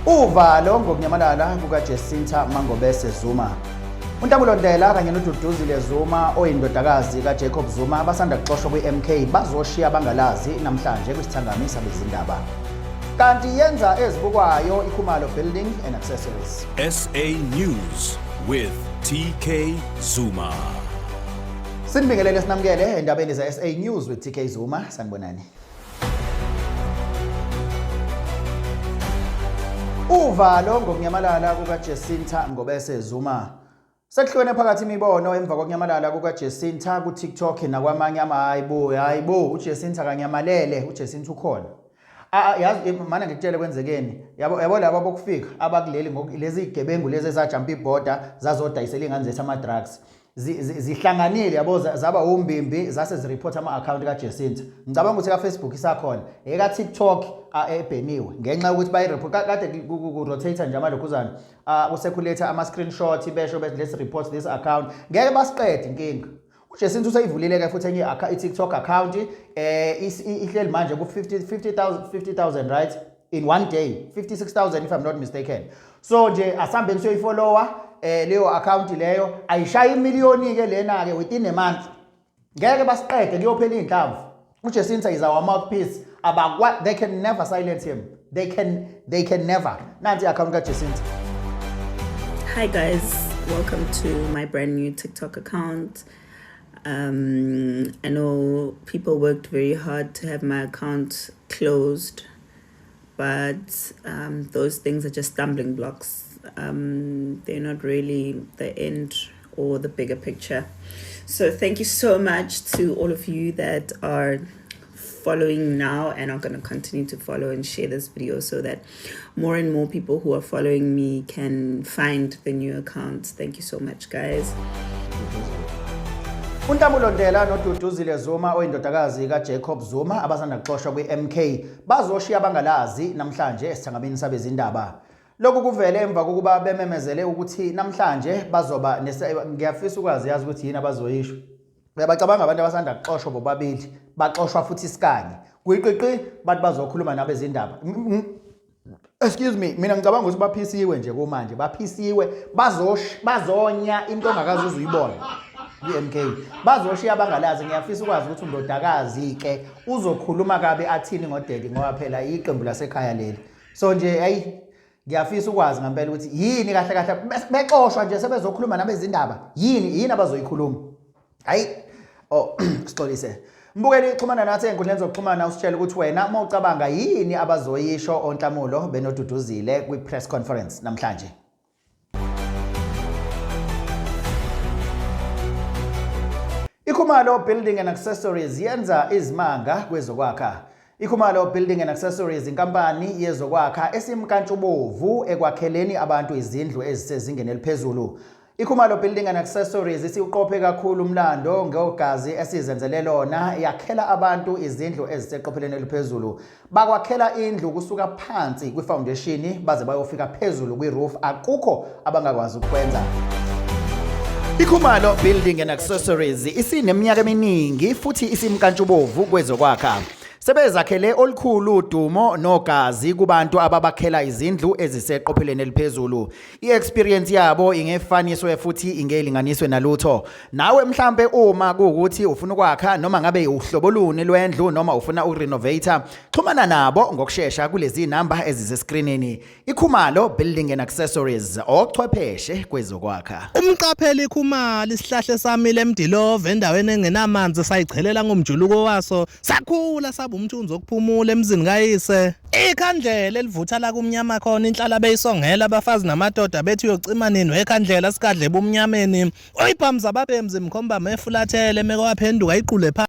Uvalo ngokunyamalala kukaJacinta Mangobese Zuma. UNtabulo Ndlela kanye noDuduzile Zuma oyindodakazi kaJacob Zuma abasanda kuxoshwa kwi-MK bazoshiya bangalazi namhlanje kwisithangami sabezindaba. Kanti yenza ezibukwayo iKhumalo Building and Accessories. SA News with TK Zuma. Sinibingelele sinamukele endabeni ze-SA News with TK Zuma. Sanibonani. Uvalo ngokunyamalala kukaJacinta Ngobese Zuma. Sekuhlukene phakathi imibono emva kokunyamalala kukaJacinta kuTikTok nakwamanye ama hayibo hayibo uJacinta kanyamalele uJacinta ukhona. Yazi mana ngikutshele kwenzekeni yabo yabo laba bokufika abakuleli lezi zigebengu lezi ezajumpa ibhoda zazodayisela ingane zethu ama drugs. Zihlanganile yabo zaba umbimbi zase zireport ama-account kaJacinta. Ngicabanga ukuthi ka-Facebook isakhona, eka-TikTok ebheniwe ngenxa yokuthi bayireport kade ku-rotate nje amalokhuzana usekhulethha ama-screenshot besho bethi let's report this account. Ngeke basiqede inkinga. UJacinta useyivulile-ke futhi enye i-TikTok account ihleli manje ku-50 50000 50000 right in one day 56000 if I'm not mistaken. So nje asihambeni siyoyifollowa leyo account leyo ayishaya imiliyoni ke lena ke within a month. Ngeke basiqede kuyophela inhlamvu. UJacinta is our mouthpiece. Abakwa they can never silence him. They can never. Nansi account kaJacinta. Hi guys, welcome to my brand new TikTok account. I know people worked very hard to have my account closed, but those things are just stumbling blocks. They're not really the end or the bigger picture. So thank you so much to all of you that are following now and are going to continue to follow and share this video so that more and more people who are following me can find the new account. Thank you so much, guys. UNtamulo Ndlela noDuduzile Zuma oyindodakazi kaJacob Zuma abasanda kuxoshwa kwi-MK bazoshiya bangalazi namhlanje esithangamini sabezindaba. Lokhu kuvele emva kokuba bememezele ukuthi namhlanje bazoba ngiyafisa ukwazi yazi ukuthi yini abazoyisho. Uyabacabanga abantu abasanda kuxoshwa bobabili baxoshwa futhi isikanye. Kuyiqiqi bathi bazokhuluma nabezindaba. Excuse me, mina ngicabanga ukuthi baphisiwe nje kumanje, baphisiwe bazonya into ongakaze uzuyibona kwi-MK. Bazoshiya abangalazi. Ngiyafisa ukwazi ukuthi undodakazi ke uzokhuluma kabi athini ngodaddy ngoba phela iqembu lasekhaya leli. So nje ayi ngiyafisa ukwazi ngempela ukuthi yini kahle kahle bexoshwa nje sebezokhuluma nabezindaba yini yini abazoyikhuluma. Hayi oh sixolise. Mbukeli xhumana nathi enkundleni zokuxhumana usitshele ukuthi wena uma ucabanga yini abazoyisho onhlamulo benoduduzile kwi-press conference namhlanje. Ikhumalo Building and Accessories yenza izimanga kwezokwakha. Ikhumalo Building and Accessories inkampani yezokwakha esimkantshubovu ekwakheleni abantu izindlu ezisezingeni eliphezulu. Ikhumalo Building and Accessories isiwuqophe kakhulu umlando ngogazi esizenzele lona yakhela abantu izindlu eziseqophelweni eliphezulu. Bakwakhela indlu kusuka phansi kwifoundation baze bayofika phezulu kwi-roof, akukho abangakwazi ukukwenza. Ikhumalo Building and Accessories isineminyaka eminingi futhi isimkantshubovu kwezokwakha. Sebezakhele olukhulu udumo nogazi kubantu ababakhela izindlu eziseqophelweni eliphezulu. I-experience yabo ingefaniswe futhi ingelinganiswe nalutho. Nawe mhlambe uma kuwukuthi ufuna ukwakha noma ngabe uhlobo luni lwendlu noma ufuna ukurenovate, xhumana nabo ngokushesha kulezi namba eziseskrinini. Ikhumalo Building and Accessories, ochwepheshe kwezokwakha. Umqapheli Khumalo isihlahla esamile eMdilova endaweni engenamanzi sayichelela ngomjuluko waso sakhula saba umthunzi wokuphumula emzini kayise. Ikhandlela elivutha la kumnyama khona inhlala beyisongela abafazi namadoda bethi uyocima nini wekhandlela sigadle ebumnyameni. Uyibhamu zababhemzi mkhomba mefulathele meke waphenduka iqule phansi.